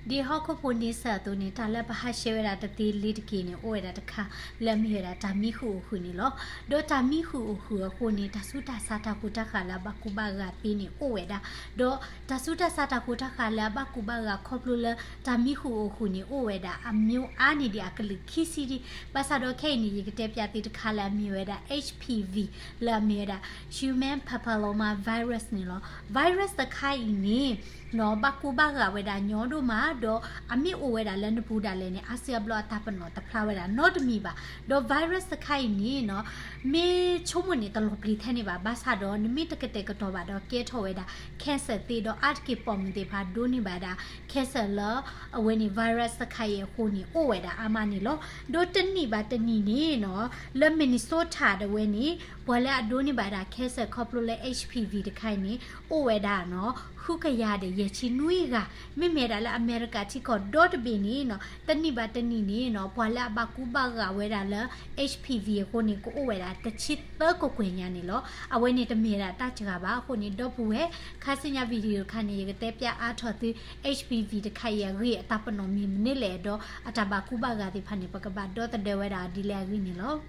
ဒ်ဟီၣ်ခိၣ်ဖိန့ဆၢၣ်အသိးန့ၣ် တၢ်လၢပဟးဆှဲးဝဲဒၣ်တသ့လံတက့ၢ်န့ၣ် အိၣ်ဝဲဒၣ်တခါလၢအမ့ၢ်ဝဲဒၣ်တၢ်မံဃုာ်အိၣ်ဃုာ်န့ၣ်လီၤ. ဒီးတၢ်မံဃုာ်အိၣ်ဃုာ်အဃိန့ၣ် တၢ်ဆူးတၢ်ဆါတၢ်ဃိတၢ်ဃးလၢအဘၣ်ကူဘၣ်ဂာ်သ့န့ၣ်အိၣ်ဝဲဒၣ်, ဒီးတၢ်ဆူးတၢ်ဆါတၢ်ဃိတၢ်ဃးလၢအဘၣ်ကူဘၣ်ဂာ်ခီဖျိလၢတၢ်မံဃုာ်အိၣ်ဃုာ်န့ၣ် အိၣ်ဝဲဒၣ်အမျိုးအါန့ၢ်ဒံးအကလုာ်ခံဆံဒံး, ဘၣ်ဆၣ်ဒီးခဲအံၤန့ၣ် ယကတဲပၠးသုတခါလၢအမ့ၢ်ဝဲဒၣ် H P V လၢအမ့ၢ်ဝဲဒၣ် Human Papilloma Virus န့ၣ်လီၤ. Virus တခါအံၤန့ၣ် ဘၣ်ကူဘၣ်ဂာ်ဝဲဒၣ်ညီဒိၣ်မး ဒီးအမ့ၢ်အိၣ်ဝဲဒၣ်လၢနပူၤဒၣ်လဲာ်န့ၣ် အါစုအါဘျီအတၢ်ပနီၣ်တဖျါဝဲဒၣ်နီတမံၤဘၣ်. ဒီး virus တခါအံၤန့ၣ်နီၤ မ့ၢ်ဆိကမိၣ်န့ၣ် တလီၤပျံၤထဲန့ၣ်ဘၣ်. ဘၣ်ဆၣ်ဒီး နမ့ၢ်တကတဲာ်ကတီၤဘၣ်ဒီး ကဲထီၣ်ဝဲဒၣ် cancer သ့ ဒီးအါတက့ၢ်ပိာ်မုၣ်သ့ၣ်တဖၣ်ဒိးန့ၢ်ဘၣ်ဒၣ် cancer လၢအဝဲန့ၣ် virus တခါအံၤအဃိန့ၣ် အိၣ်ဝဲဒၣ်အါမးန့ၣ်လီၤ. ဒီးတနံၣ်ဘၣ်တနံၣ်န့ၣ်နီၤ လၢ Minnesota ဒၣ်ဝဲန့ၣ် ပှၤလၢအဒိးန့ၢ်ဘၣ်ဒၣ် cancer ခီဖျိလၢ H P V တခါအံၤန့ၣ် အိၣ်ဝဲဒၣ်နီၤ ဃုကယၤဒီးယဲၢ်ဆံနွံဂၤ, မ့မ့ၢ်ဒၣ်လၢအမဲရကၤထံကီၢ်ဒီတဘ့ၣ်န့ၣ်နီၤ တနံၣ်ဘၣ်တနံၣ်န့ၣ်နီၤ ပှၤလၢအဘၣ်ကူဘၣ်ဂာ်ဝဲဒၣ်လၢ H P V အဃိန့ၣ် ကအိၣ်ဝဲဒၣ်တဆံသၢကကွဲၢ်ညါန့ၣ်လီၤ. အဝဲန့ၣ်တမ့ၢ်ဒၣ်တၢ်စှၤဘၣ်. အဃိန့ၣ် ဒီပုၢ်ဝဲၢ် ခါဆူညါ video တခါန့ၣ် ယကတဲပၠးအါထီၣ်သု H P V တခါအံၤအဂ့ၢ် အတၢ်ပနီၣ်မ့ၢ်မနုၤလဲၣ်ဒီး အတၢ်ဘၣ်ကူဘၣ်ဂာ်သ့ၣ်တဖၣ်န့ၣ် ပကဘၣ်ဒီသဒၢဝဲဒၣ်ဒ်လဲၣ်အဂ့ၢ်န့ၣ်လီၤ.